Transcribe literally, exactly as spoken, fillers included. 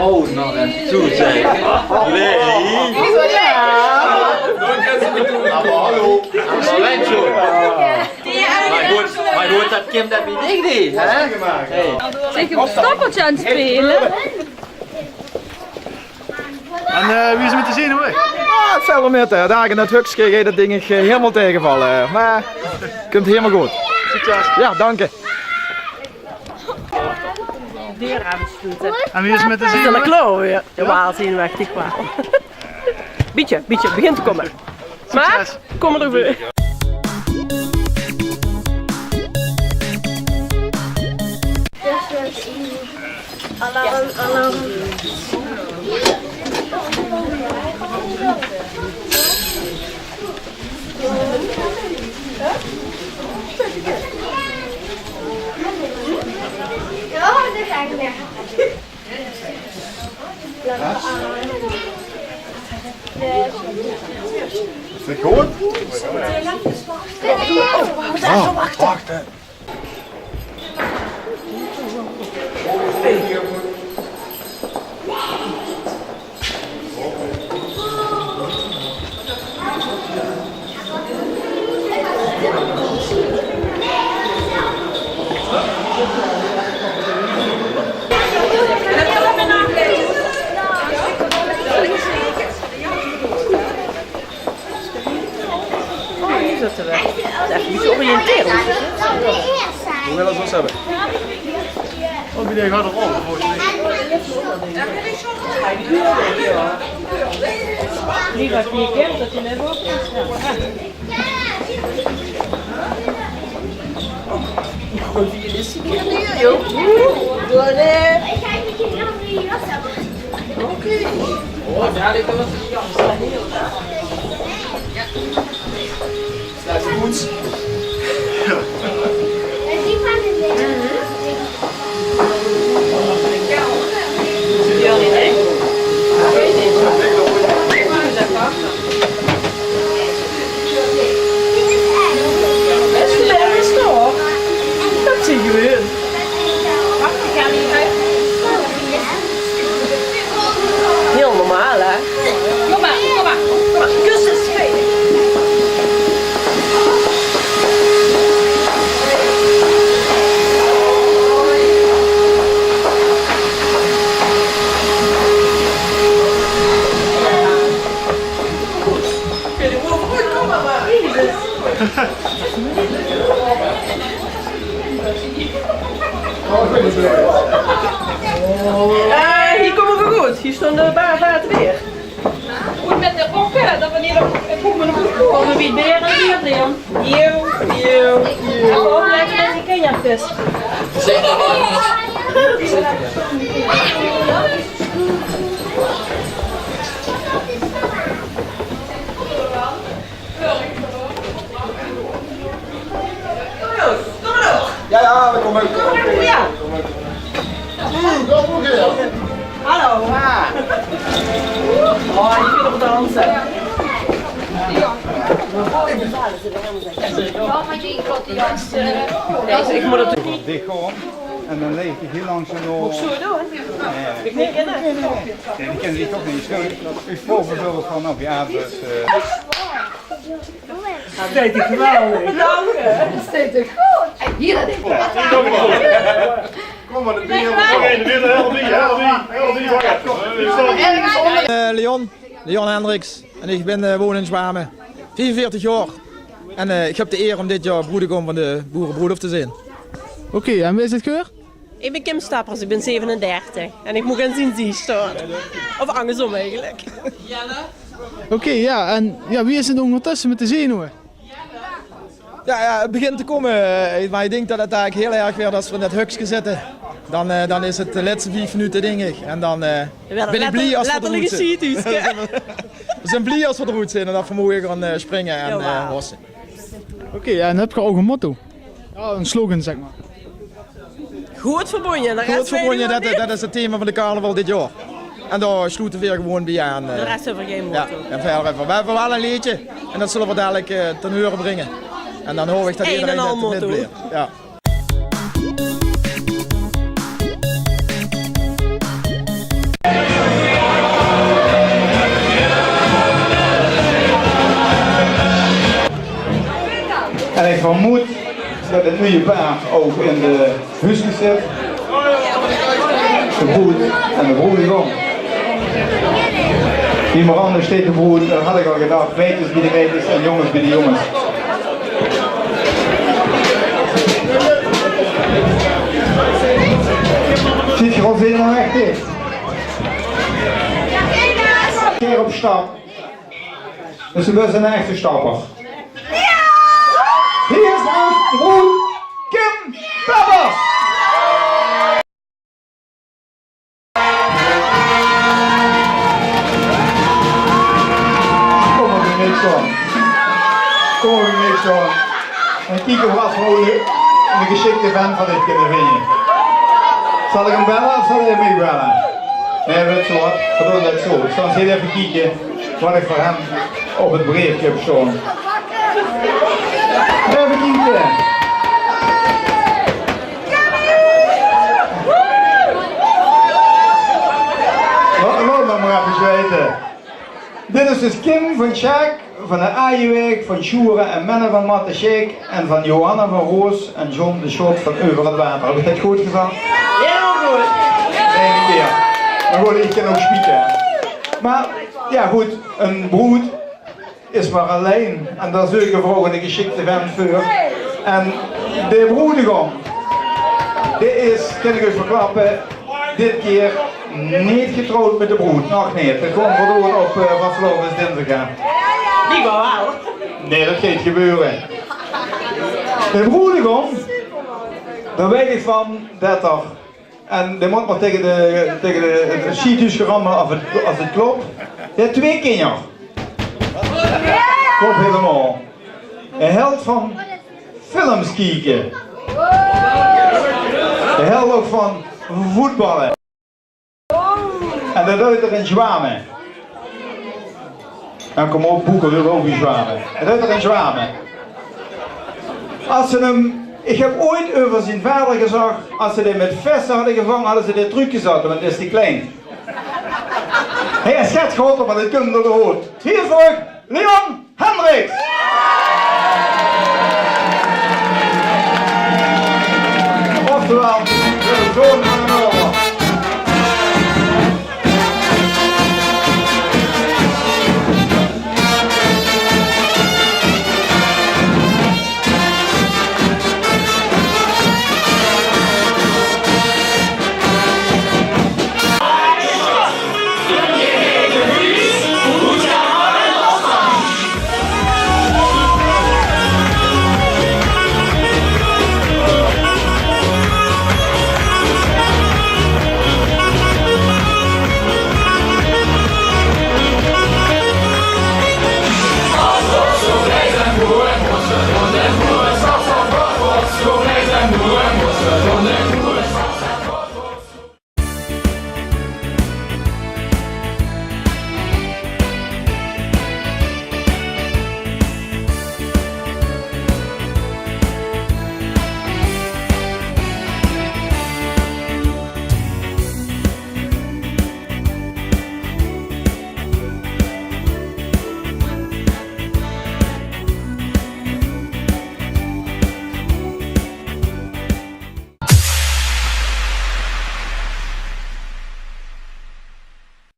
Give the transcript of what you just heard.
Oh, nog ein toezeg. Leeg. Jao. Mer hallo. Mer wens sjoen. Mer good, mer good, det kump det bie dich, hè? Hey. Zèk, ein stoppeltje aan 't speule. En, eh, wie is 't mit de zenuwe? Ah, 't vèlt waal mit, hè. Dao in det hökske geit det dink ich, eh, hielemaol taegevalle. Mer kump hielemaol good. Succes. Jao, dank dich. Deur aan 't sloete. En wie is 't mit de zenuwe? Is 't al klaor weer? Jao, waal zenuwechtig waal. Bietje, bietje, begint te kómme. Mer, kómme d'r weer. Alarm, alarm. Jao, dao gaon ich weer. Is 't good? Oh, wach, hè. Oh, hie zit 'r weer. Det is ech good oriëntere. Wie wille ze ós höbbe? Oh, wie die geit 'r op, volges mich. Leever, wie kènt det, die höbbe ouch. Oké. Oh, dao lik 't. Staat goed. Beste Lemmers toch? Det zeen v'r. Hiel normaal, hè? Kóm mer, kóm mer, kóm mer. Kus ins. Eh, hie kómme v'r good. Hie staon de ba-, baate weer. Good mit de bokke, det v'r neet op, op kómme. Kómme v'r weer en weer, Leon. Jao, jao, jao. Opletten en ich kin je best. Jao, jao, det kump good. Jao. Hallo. Ah. Oh, ich wil nog danse. Ich mót 't... Dit gewoon. En dan leeg ich hiel langzaam door. Mót ich zo doon? Nae. Ich neet kinne. Nae, die kinne die toch neet. Ich vraog bieveurbeeld van, nou, jao, dus, eh. Steit geweldig. Dank je. Steit good. Hie, det is... Kóm mer, de beer. Oké, de beer, help me, help me, help me. Eh, Leon, Leon Hendriks. En ich bin, eh, woon in Zjwame. Viefenveertig jaor. En, eh, ich höb de eer óm dit jaor broedegom van de boerebroelof te zeen. Oké, en wae is dit geur? Ich bin Kim Stappers, ich bin zevenendertig en ich mót gaon zeen zie staon. Of angersóm eigelik. Oké, jao, en jao, wie is 't óngertösse mit de zenuwe? Jao, jao, 't begint te kómme, eh, mer ich dink det 't eigelik hiel erg weurt es v'r in det hökske zitte. Dan, eh, dan is 't de lètste vief minute, dink ich. En dan, eh, bin ich blie es v'r d'r oet zeen. V'r zeen blie es v'r d'r oet zeen en det v'r moge gaon, eh, springe en, eh, hosse. Oké, jao, en höb geer ouch ein motto? Jao, ein slogan, zèk mer. Good verbónje, de res... Good verbónje, det, det is 't thema van de carnaval dit jaor. En dao sloete veer gewoon bie aan, eh. De res höbbe veer gein motto. Jao, en veer höbbe, veer höbbe waal ein leedje. En det zölle veer dalik, eh, ten heure bringe. En dan haop ich det ederein det mitbleef. Jao. Vermoed det 't nuje paar ouch in de huuskes zit. De broed en de broedegom. Wie mer anders steit de broed, det had ich al gedach. Meidjes bie de meidjes en jónges bie de jónges. Ziet geer al zenuwechtig? Keer op stap. Dus ze waas ein echte stapper. Hie is ós broed Kim Peppers. Kóm op, niks aan. Kóm op, niks aan. En kiek of v'r veur 'ne gesjikte vent veur dich kinne vinje. Zal ich 'm belle of zal geer mich belle? Nae, wèt geer waat? V'r doon det zo. Ich zal ins effe kieke waat ich veur 'm op 't breefke höb sjtaon. Effe kieke. Laot, laot 't mer effe weite. Dit is dus Kim van Sjaak van de Ajewaeg, van Sjoere en Menno van Matte Sjaak en van Johanna van Roos en John de Schot van Euver 't Water. Höb ich det good gezag? Hiel good. Nog ein kier. Mer good, ich kin ouch spieke, hè. Mer jao, good, ein broed is mer allein. En dao zeuke v'r ouch 'ne gesjikte vent veur. En de broedegom, dae is, kin ich uch verklappe, dit kier neet getrouwd mit de broed. Nog neet. Det kómme v'r doon op, eh, vastelaovesdinsdig, hè. Nae, det geit gebeure. De broedegom, dao weit ich van det 'r En dae mót mer taenge de, taenge de, 't sjiethoes ramme of 't, of 't klop. Dae haet twee kinjer. Klop hielemaol. Hae hilt van films kieke. Hae hilt ouch van voetballe. En det deit 'r in Zjwame. En kóm op, Boekel wil ouch in Zjwame. En det deit 'r in Zjwame. Es ze 'm, ich höb ooit euver zien vader gezag, es ze dae mit vèsse hadde gevange, hadde ze dae trökgezat, want dae is te klein. Hae is get groter, mer det kump door de hood. Hie veur uch, Leon Hendricks. Oftewel, de zoon van